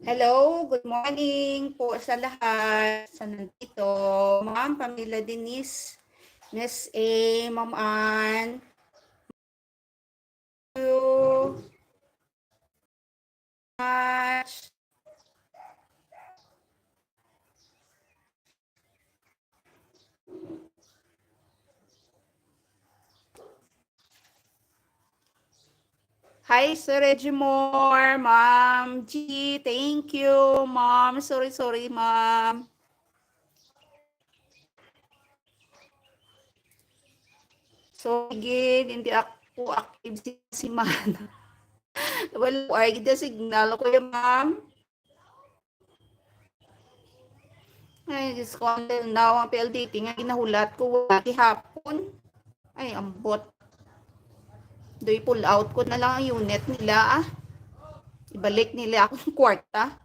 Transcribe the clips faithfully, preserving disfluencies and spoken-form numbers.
Hello, good morning po sa lahat sa nandito. Ma'am, Pamela Denise, Miss A, Ma'am Ann. Thank you much. Hi, Sir Regimore, Ma'am G. Thank you, Ma'am. Sorry, sorry, Ma'am. So, again, hindi ako active si, si Mana. Wala ko ay gid signal ko yung ma'am. Ay, Diyos ko, until now, ang P L D T nga ginahulat ko, wala gihapon. Ay, ambot. Doy pull out ko na lang ang unit nila, ah. Ibalik nila akong kwarta.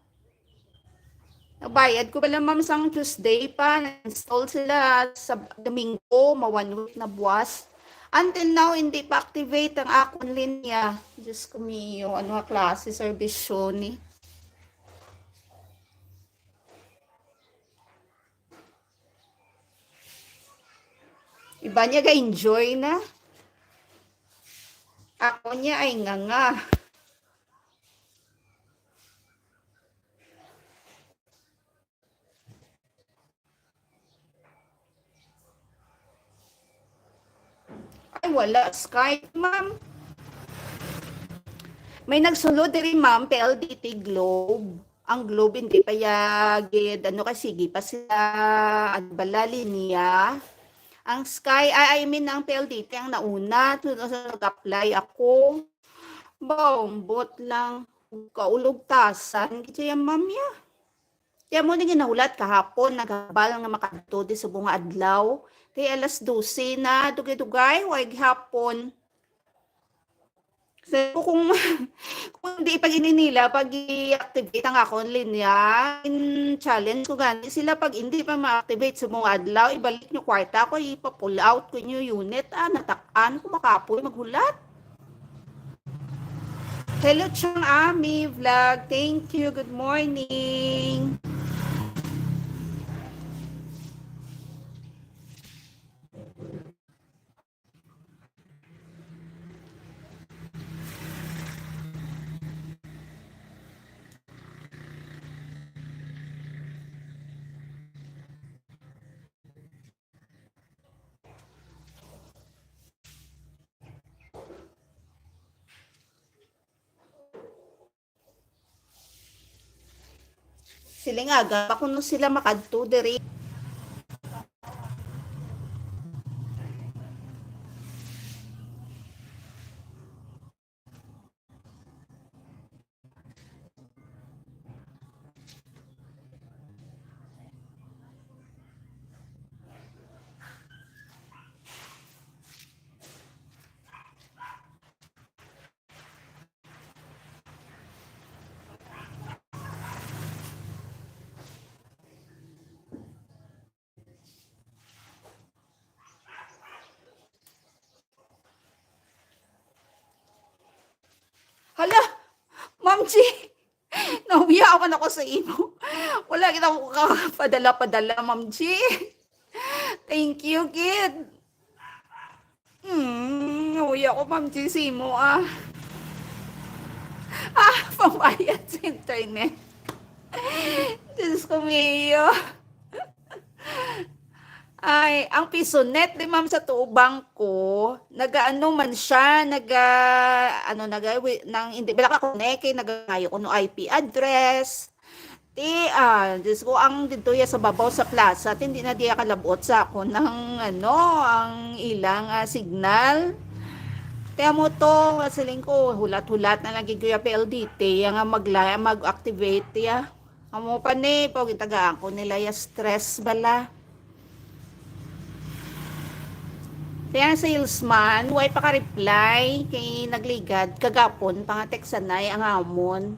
Nabayad ko pala, ma'am, sang Tuesday pa. Na-install sila sa Domingo, ma one week na buwas. Until now, hindi pa activate ang akon linya. Diyos ko mio, ano nga klase serbisyo ni? Iba niya ga-enjoy na. Ako niya ay nganga. Ay, wala. Skype, ma'am. May nagsulod diri, ma'am, P L D T Globe. Ang Globe hindi pa yagid. Ano ka, sige pa sila. Ano bala, linya? Ang Sky, ay, I mean, ang P L D T ang nauna. So, so, nag-apply ako. Bombot lang. Kaulog-tasan. Kaya, ma'am, ya. Kaya mo ni ginahulat kahapon, naghambal nga makadto di subong nga adlaw. Kay alas dose na, dugay-dugay, way gihapon. So, kung, kung di pa gini nila pag i-activate ang akon linya, in challenge ko gani sila pag hindi pa ma-activate subong nga adlaw, ibalik nyo kwarta ko, ipa-pull out ko inyo unit, ah, natak-an ko makapoy maghulat. Hello, Chang Ami Vlog. Thank you. Good morning. Siling aga pa kuno sila makadto diri. Hala, Ma'am G, nauya man ako sa imo. Wala kita ko kapadala-padala, Ma'am G. Thank you, kid. Hmm, nauya ko, Ma'am G, sa imo, ah. Ah, pambayad sa internet. Diyos ko, Mio. Ay, ang Pisonet, di, ma'am, sa tuo bangko, nagaano man siya, naga, ano, naga, wi-, nang, hindi, wala ka connect, kay nagayo ko no I P address. Ti, ah, Diyos ko, ang dito ya sa babaw sa plaza, ti, hindi na diya kalabot sa ako ng, ano, ang ilang, ah, signal. Ti, amo to, siling ko, hulat-hulat na lagi ko ya P L D T, ya nga magla-, mag-activate ya. Amo pa ni, pag itagaan ko nila ya stress bala. Kaya ang salesman, way pa ka-reply, kay nagligad, kagapon, pangateksanay, ang amon.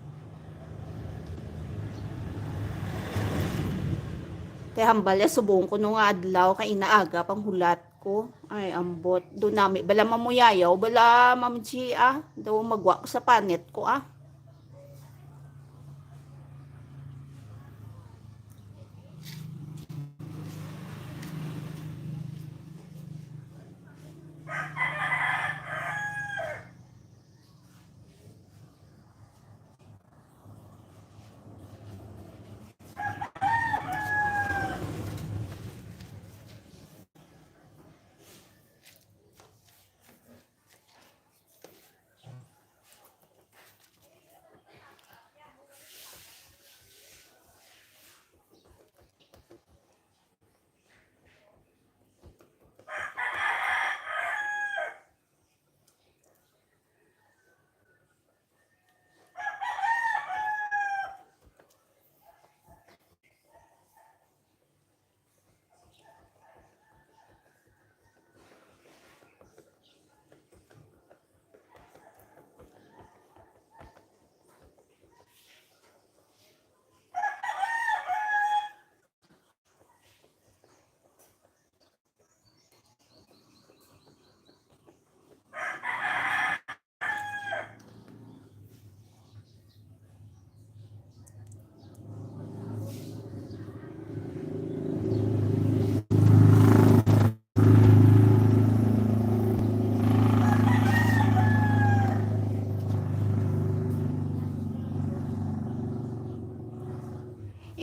Kaya hambal ya, subong ko nung adlaw, kay inaaga pang hulat ko. Ay, ambot. Doon nami, bala mamuyayaw, bala Ma'am G, ah. Daw magwa ko sa panit ko, ah.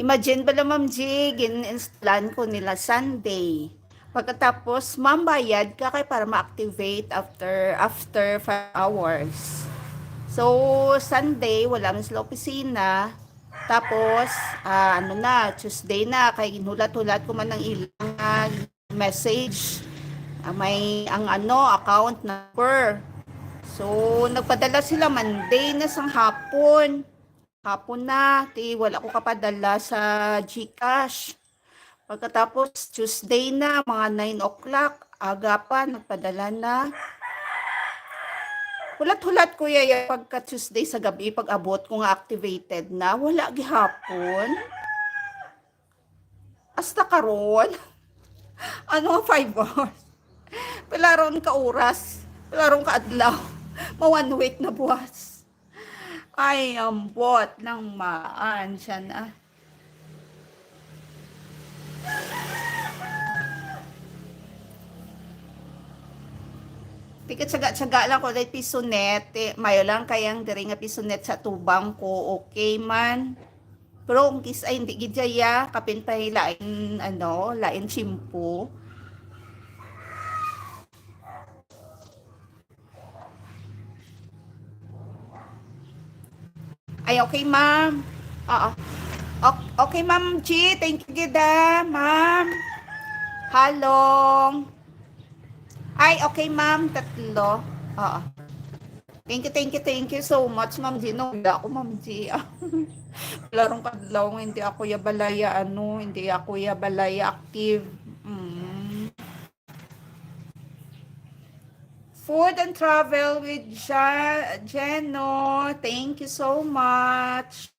Imagine bala, Ma'am G, gin-installan ko nila Sunday. Pagkatapos, ma'am, bayad ka kay para ma-activate after, after five hours. So, Sunday, wala man sila opisina. Tapos, ah, ano na, Tuesday na, kay ginhulat-hulat ko man ang ilang message. Ah, may ang ano, account number. So, nagpadala sila Monday na sang hapon. Hapon na, ti wala ko kapadala sa GCash. Pagkatapos, Tuesday na, mga nine o'clock, aga pa, nagpadala na. Hulat-hulat ko ya, ya pagka Tuesday sa gabi, pag-abot ko nga activated na, wala gihapon. Hasta karon. Ano nga five hours? Pila ron ka oras? Pila ron ka adlaw? Ma one week na buwas. Ay, ambot lang maan siya na. Tikit tsaga-tsaga lang ko dahil pisonet. Eh, mayo lang kayang diri nga pisonet sa tubang ko. Okay man. Pero ang kis-, ay, hindi gid siya, ya. Kapin pa yung lain, ano, lain shampoo. Ay, okay, ma'am. Oo. Ok-, okay, Ma'am G. Thank you, gid, ah, ma'am. Halong. Ay, okay, ma'am. Tatlo. Oo. Thank you, thank you, thank you so much, Ma'am G. No, wala ako, Ma'am G. Larong kadlaw nga hindi ako ya balaya, ano, hindi ako ya balaya active. Mm. Food and travel with Ja-, Jeno. Thank you so much.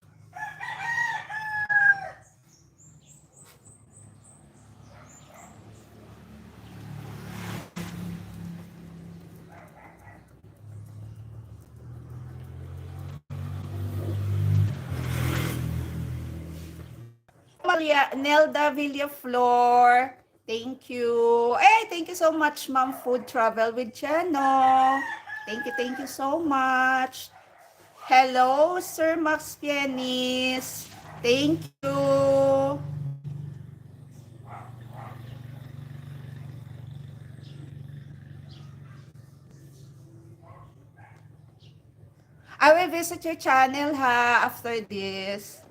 Maria Nelda Villaflor, thank you. Eh, thank you so much, Ma'am Food Travel with Cheno. Thank you, thank you so much. Hello, Sir Max Pianis. Thank you. I will visit your channel, ha, after this.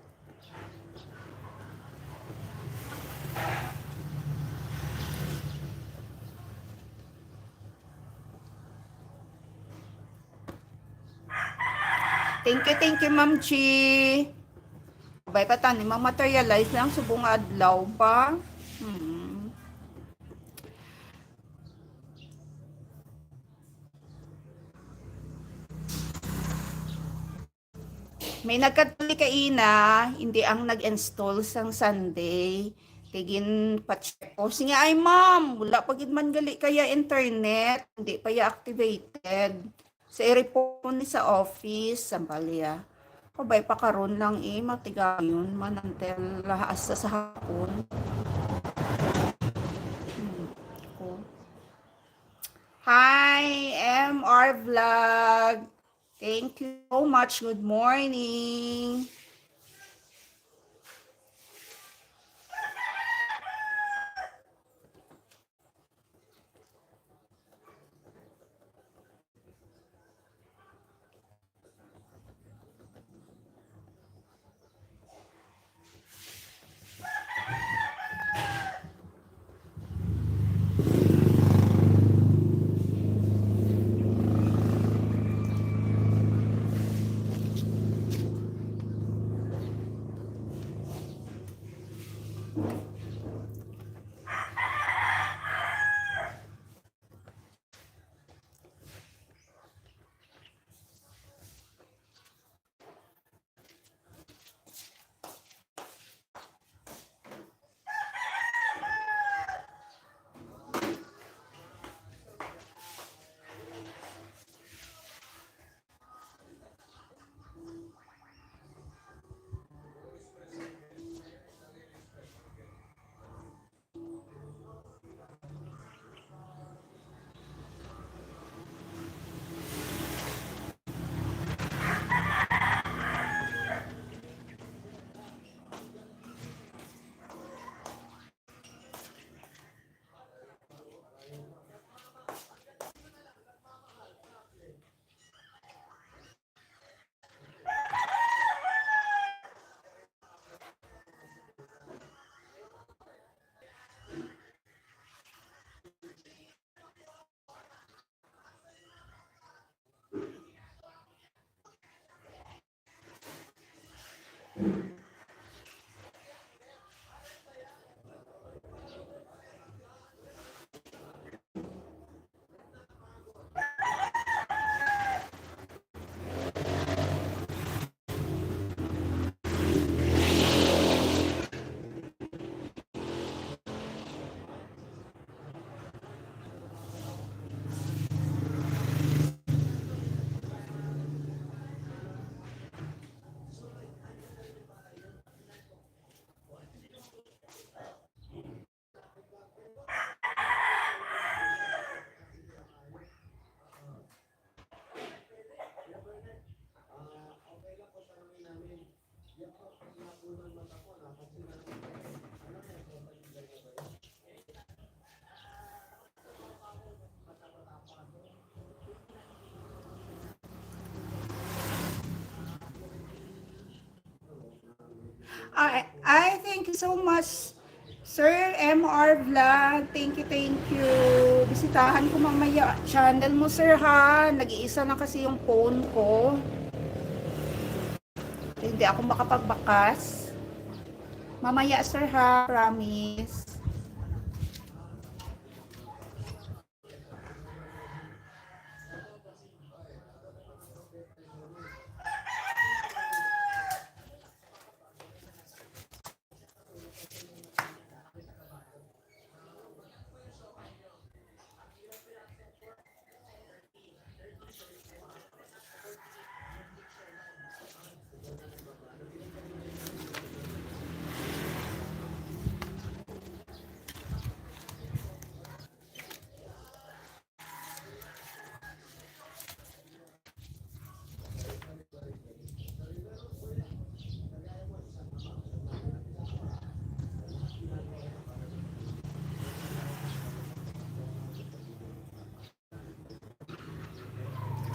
Thank you, thank you, Ma'am Chi. Bay pa tani ma-materialize lang subong adlaw pa. Hmm. May nagkatuli kaina, hindi ang nag-install sang Sunday. Kay ginpa-check ko. Sige, "Ay, ma'am, wala pa gid man gali kaya internet. Hindi pa ya activated." Sa i-report ko ni sa office, sa balya. Pabay pa karon lang eh, matigayon man until hasta sa hapon. Hmm, ko. Hi, M R Vlog. Thank you so much. Good morning. Ay, ay, thank you so much, Sir M R Vlog. Thank you, thank you. Bisitahan ko mamaya channel mo, sir, ha? Nag-iisa na kasi yung phone ko. Hindi ako makapagbakas. Mamaya, sir, ha? Promise.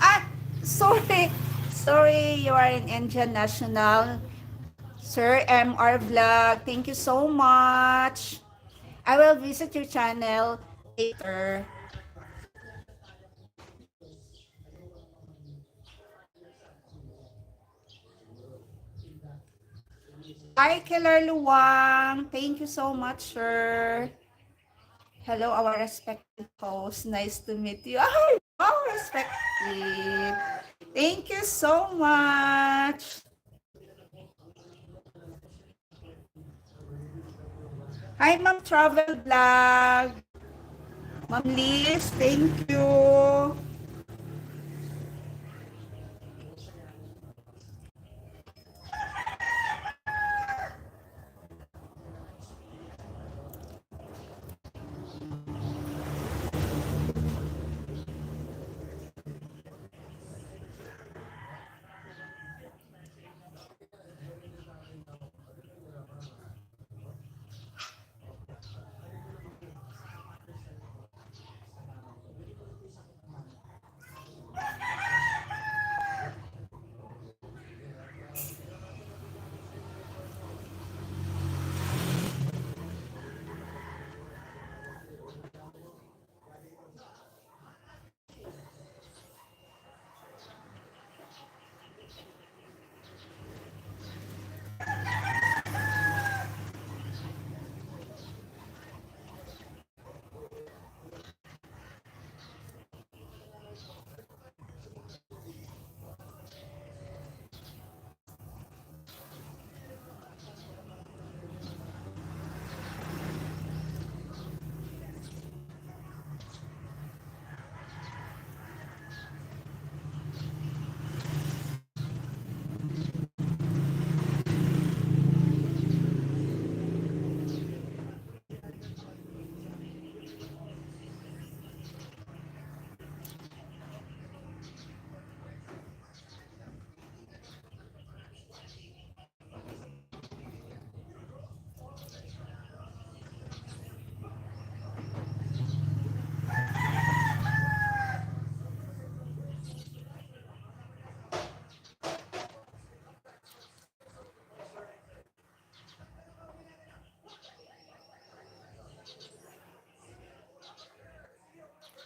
Ah, sorry. Sorry, you are an Indian national. Sir M R Vlog, thank you so much. I will visit your channel later. Hi, Killer Luwang. Thank you so much, sir. Hello, our respected host. Nice to meet you. Ay, wow, respected. Thank you so much. Hi, Ma'am Travel Vlog. Ma'am Liz, thank you.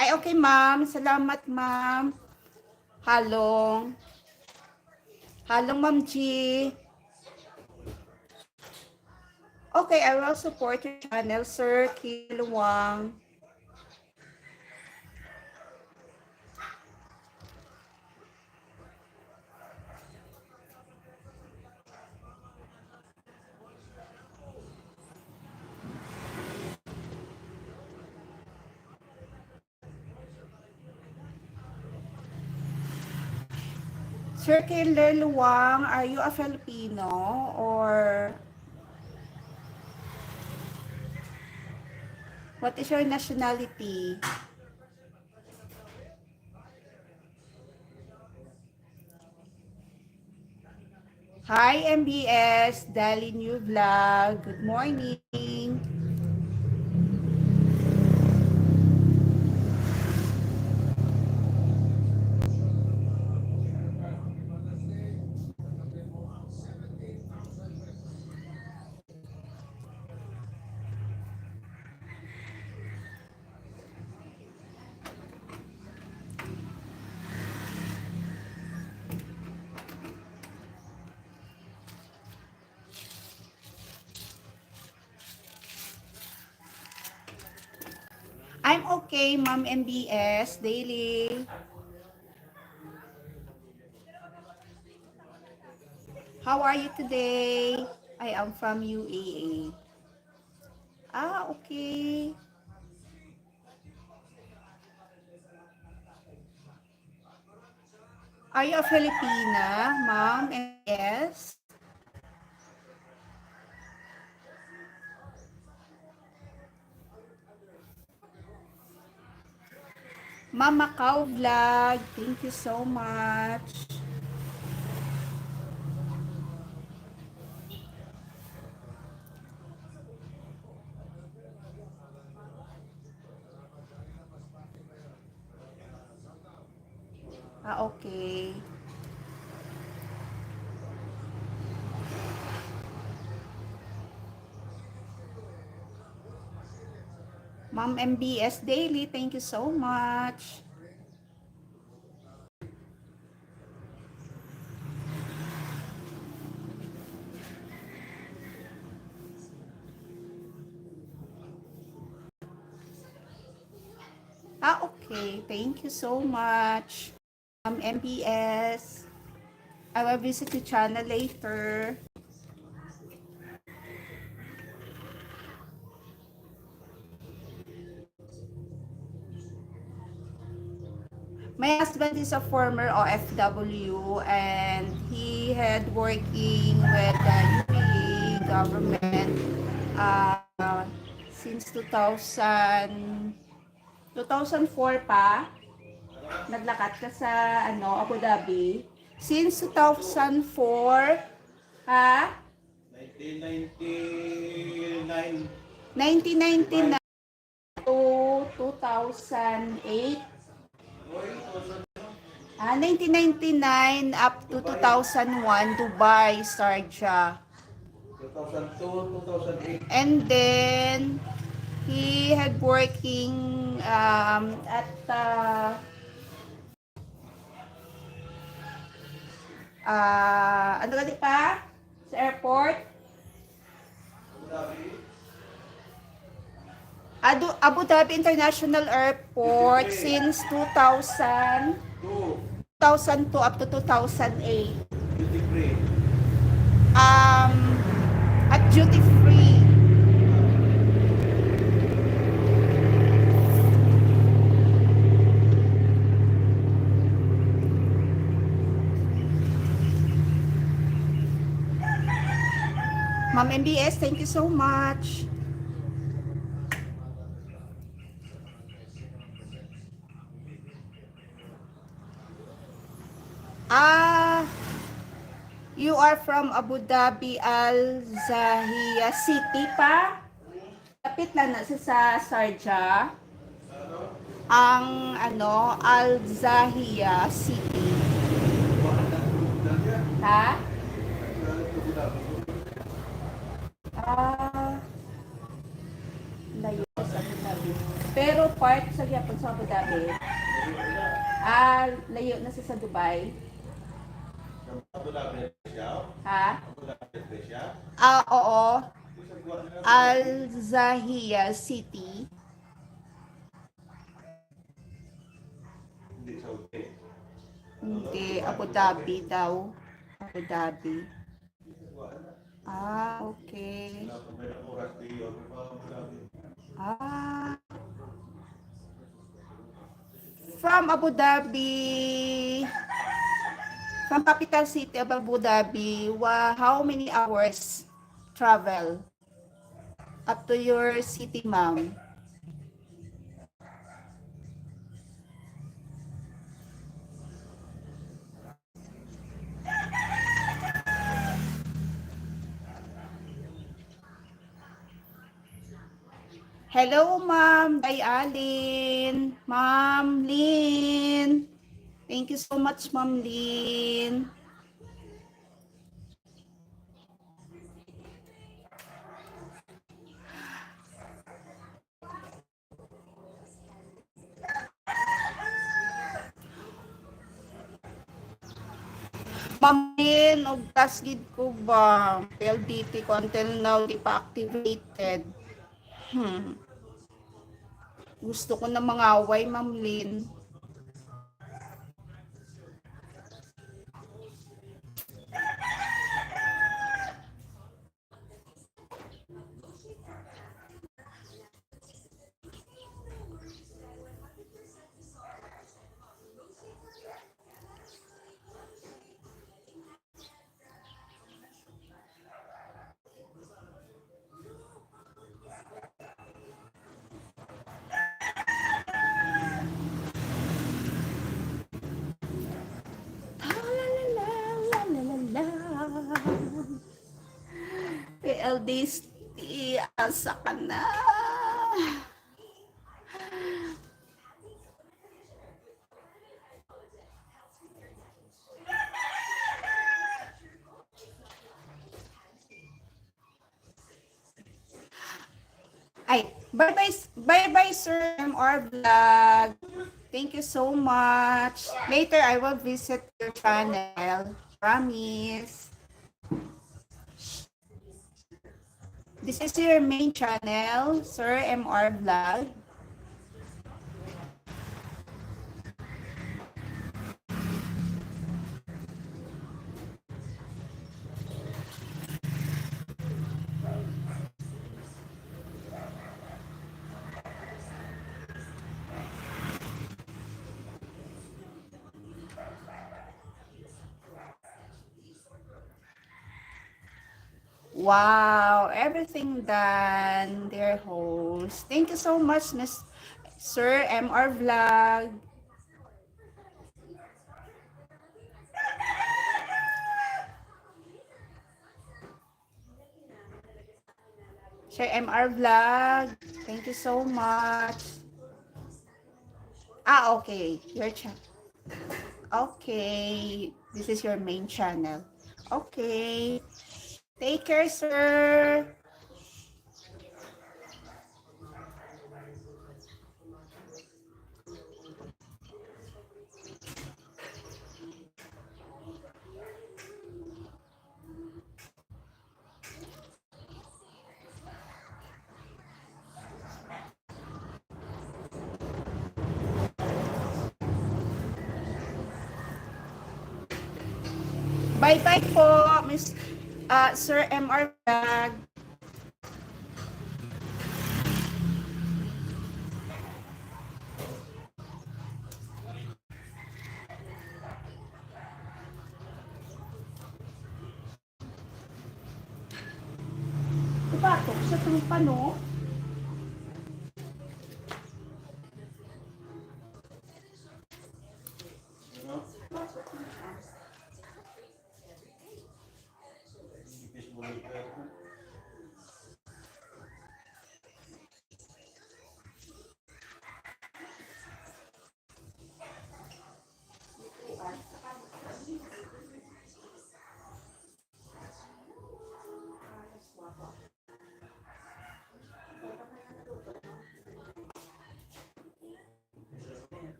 Ay, okay, ma'am. Salamat, ma'am. Halong. Halong, Ma'am G. Okay, I will support your channel, Sir Kiluwang. Sir Killer Luwang, are you a Filipino or what is your nationality? Hi, M B S, Daily New Vlog. Good morning. I'm okay, Ma'am M B S Daily. How are you today? I am from U A E. Ah, okay. Are you a Filipina, Ma'am? Yes. Mama Cow Vlog, thank you so much. Ah, okay. Ma'am M B S Daily, thank you so much. Ah, okay. Thank you so much. Um, M B S. I will visit your channel later. My husband is a former O F W and he had working with the U A E government uh, since two thousand, two thousand four pa. Naglakat ka sa ano, Abu Dhabi. Since two thousand four, ha? Nineteen ninety-nine. Nineteen ninety-nine to two thousand eight. Ah, nineteen ninety-nine up to two thousand one, Dubai, Sharjah. Two thousand two, two thousand eight. And then, he had working um, at uh, Ah, ano gani pa? Sa airport? Abu Dhabi International Airport since two thousand, two thousand two up to two thousand eight. Duty free. Um, at duty free. Ma'am M B S, thank you so much. Ah, you are from Abu Dhabi, Al Zahiya City pa? Kapit lang na sa, sa Sharjah. Ang ano, Al Zahiya City. Ha? Ah, layo sa Abu Dhabi. Pero part sa gyapon sa Abu Dhabi. Ah, layo na sa, sa Dubai. Abu Dhabi siya? Ha? Abu Dhabi siya? Ah, oo. Al Zahiya City. Hindi, Saudi. Hindi, Abu Dhabi daw. Abu Dhabi. Ah, okay. Ah. From Abu Dhabi, from capital city of Abu Dhabi, wa-, how many hours travel up to your city, ma'am? Hello, Ma'am Dayalin. Ma'am Lynn. Thank you so much, Ma'am Lynn. Ma'am Lynn, og tas gid ko ba, P L D T ko until now, di pa activated. Hmm. Gusto ko na mangaway, Ma'am Lynn. P L D C, asa ka na? Ay, bye-bye, s-, bye-bye, Sir M R Vlog. Thank you so much. Later, I will visit your channel. Promise. This is your main channel, Sir M R Vlog. Wow, everything done, dear host. Thank you so much, Miss Sir M R Vlog. Sir M R Vlog, thank you so much. Ah, okay. Your cha-, okay. This is your main channel. Okay. Take care, sir. Bye-bye po, Miss, ah, Sir M R Vlog. Ibatok sa itong pano.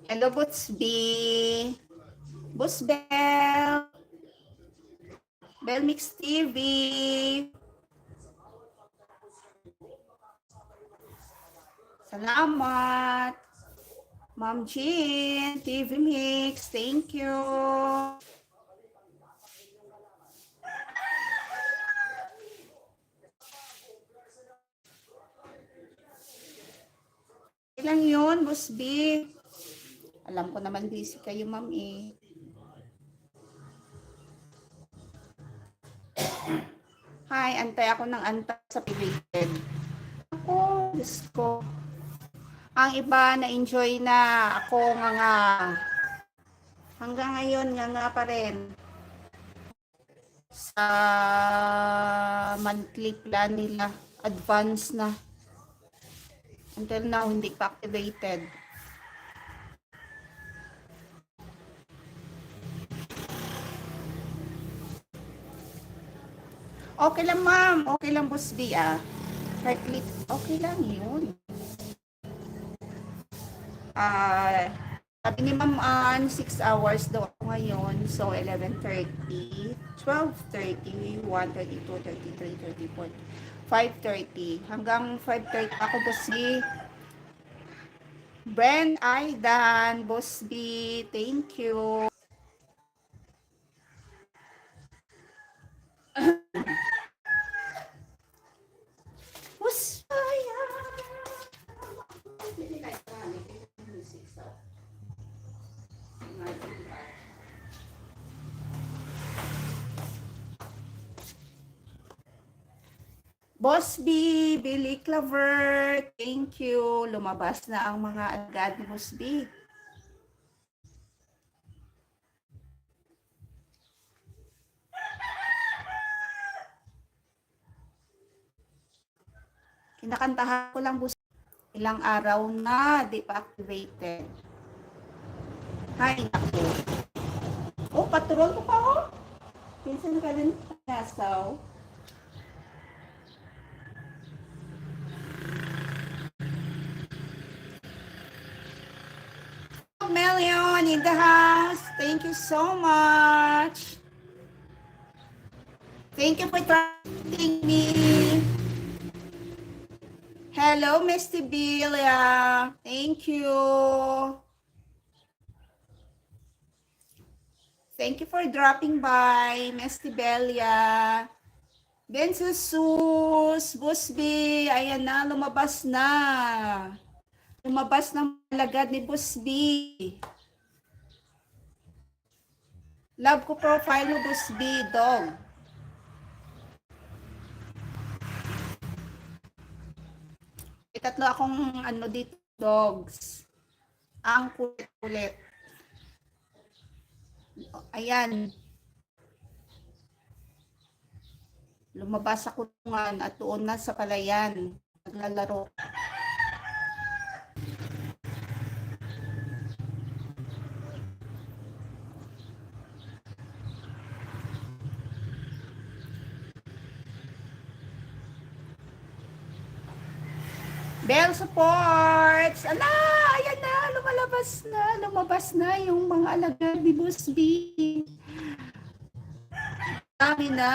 Hello, Boss B. Boss Bell. Bell Mix T V. Salamat. Ma'am Jean, T V Mix, thank you. Ilang yun, Boss B? Alam ko naman busy kayo, ma'am, eh. Hi, antay ako ng antay sa activated. Ako, Diyos ko. Ang iba na-enjoy na. Ako nga nga. Hanggang ngayon nga nga pa rin. Sa monthly plan nila, advance na. Until now, hindi pa activated. Okay lang, ma'am. Okay lang, Boss B, ah. Kahit late, okay lang yun. Ah, sabi ni Ma'am Ann, six hours daw ako ngayon. So, eleven thirty, twelve thirty, one thirty, two thirty, three thirty, four, five thirty. Hanggang five thirty ako, Boss B. Bren Aidan, Boss B, thank you. Us-, Boss B, Billy Claver, thank you. Lumabas na ang mga alagad ni Boss B. Kinakantahan ko lang, Boss. Ilang araw na, di pa activated. Hay, naku. Oh, patrol ko pa, oh. Pinsan ka rin, Nasaw. Million in the house. Thank you so much. Thank you for trusting me. Hello, Miss Tibilia. Thank you. Thank you for dropping by, Miss Tibelia. Ben Jesus, Boss B, ayan na, lumabas na. Lumabas na ang alagad ni Boss B. Love ko profile mo, Boss B, dog. May tatlo akong ano dito, dogs. Ang kulit-kulit. Ayan. Lumabas sa kulungan at doon na sa palayan. Naglalaro. Bell Supports! Ala! Ayan na! Lumalabas na! Lumabas na yung mga alagad ni Boss B. Dami na!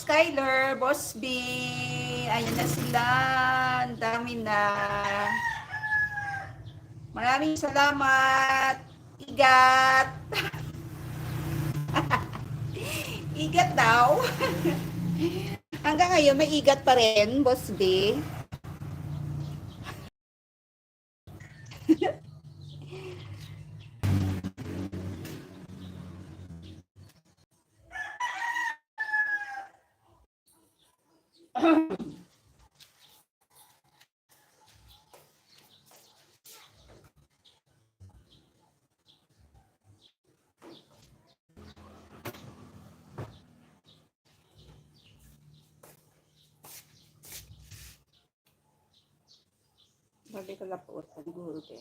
Skyler, Boss B, ayan na sila. Ang dami na. Maraming salamat. Igat. Igat daw. Hanggang ngayon, may igat pa rin, Boss B. Balik ka lapot, ang guro, te.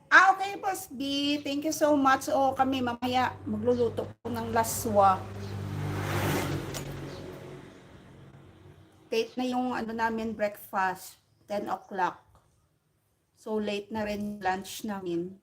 Ah, okay, Boss B. Thank you so much. O, kami mamaya magluluto po ng laswa. Late na yung ano namin, breakfast. Ten o'clock. So, late na rin lunch namin.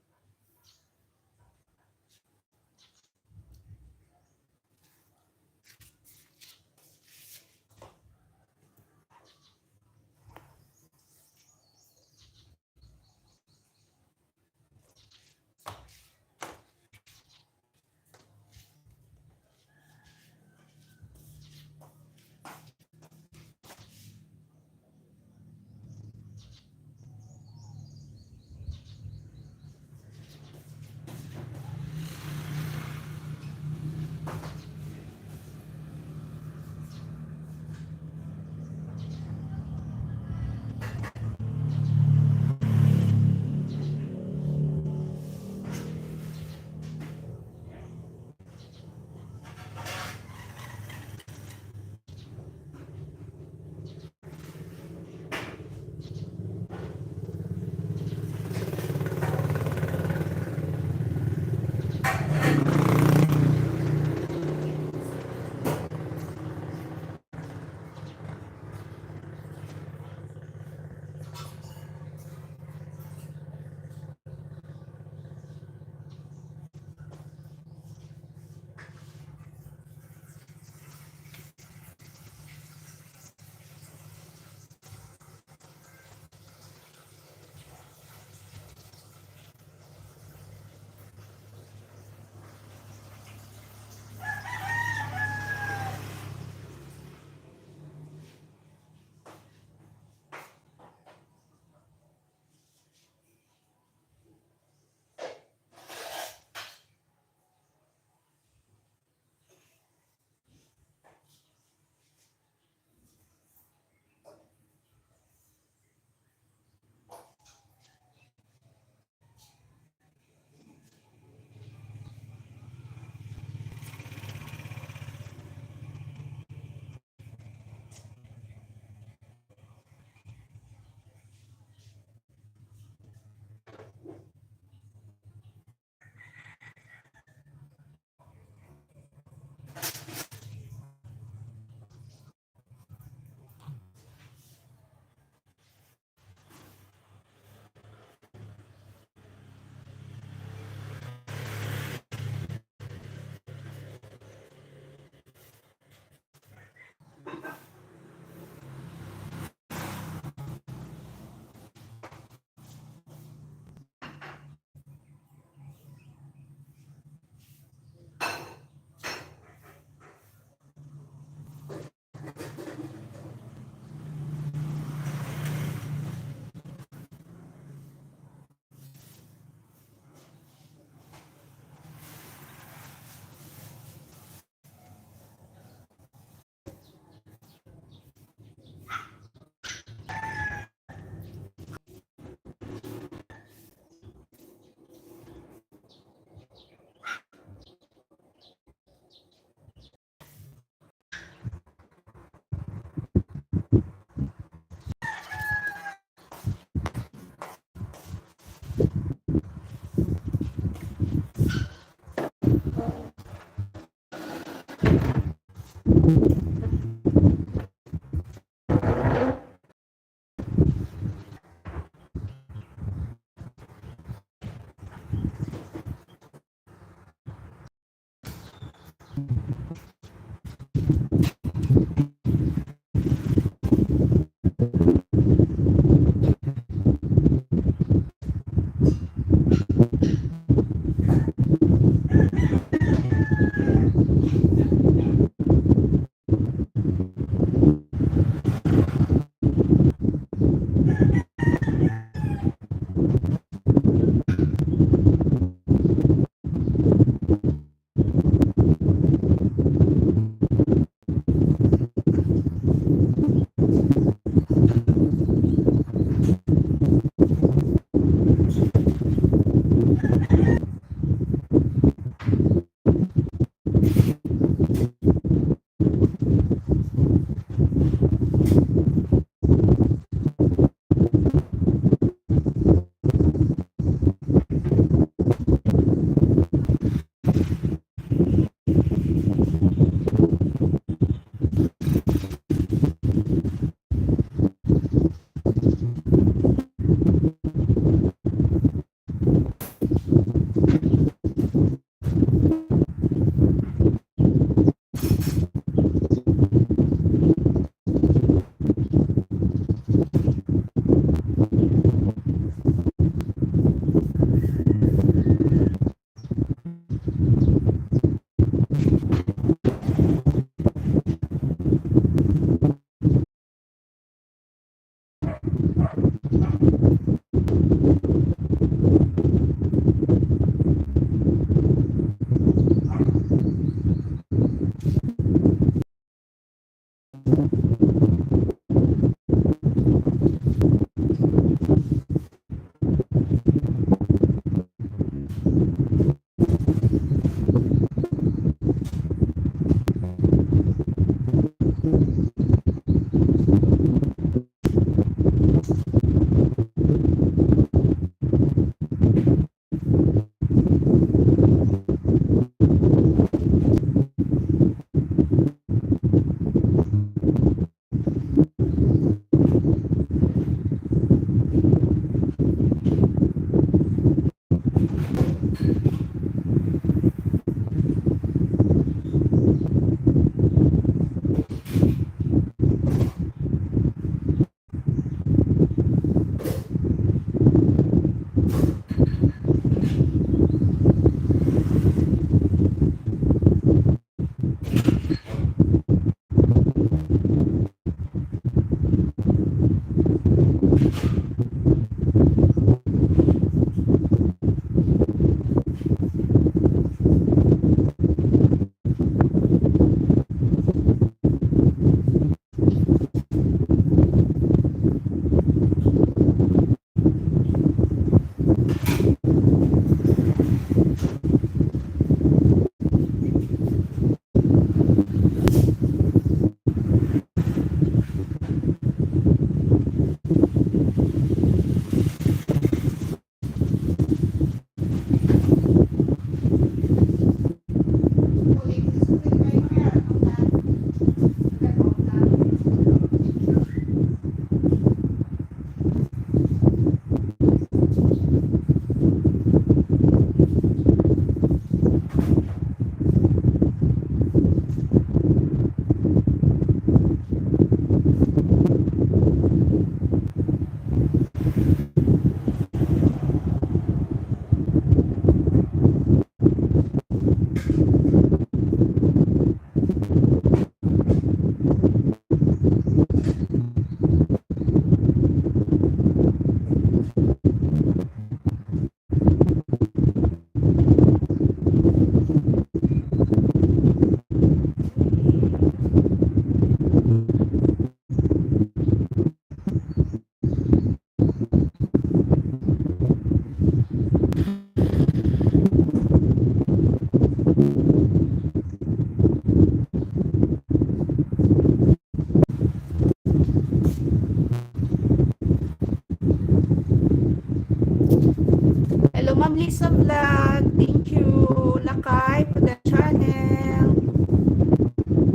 Ma'am Lisa Vlog, thank you, Lakay, for the channel.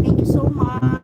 Thank you so much.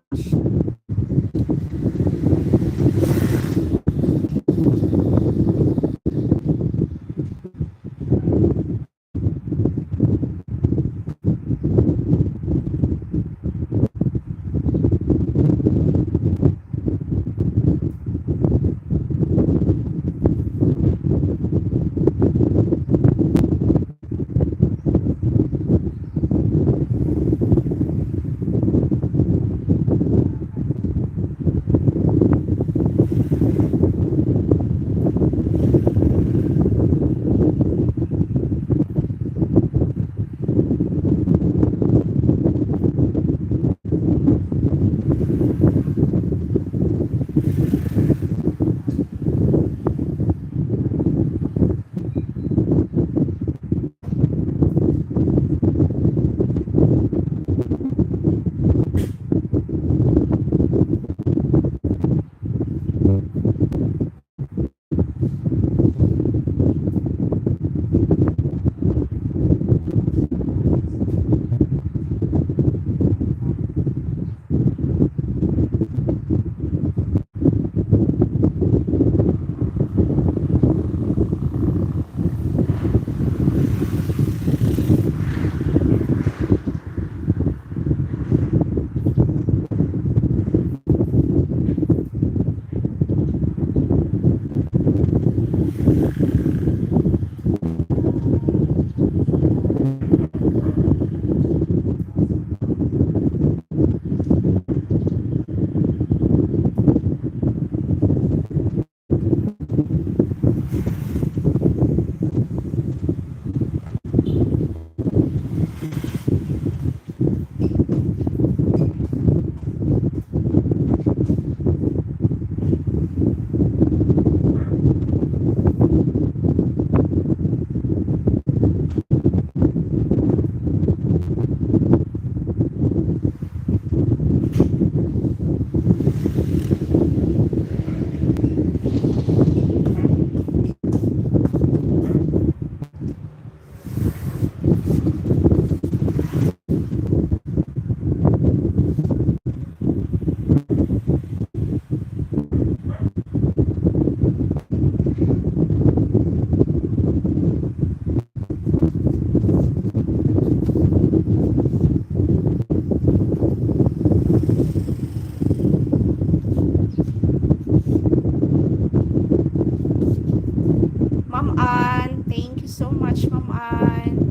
Ma'am Ann, thank you so much, Ma'am Ann.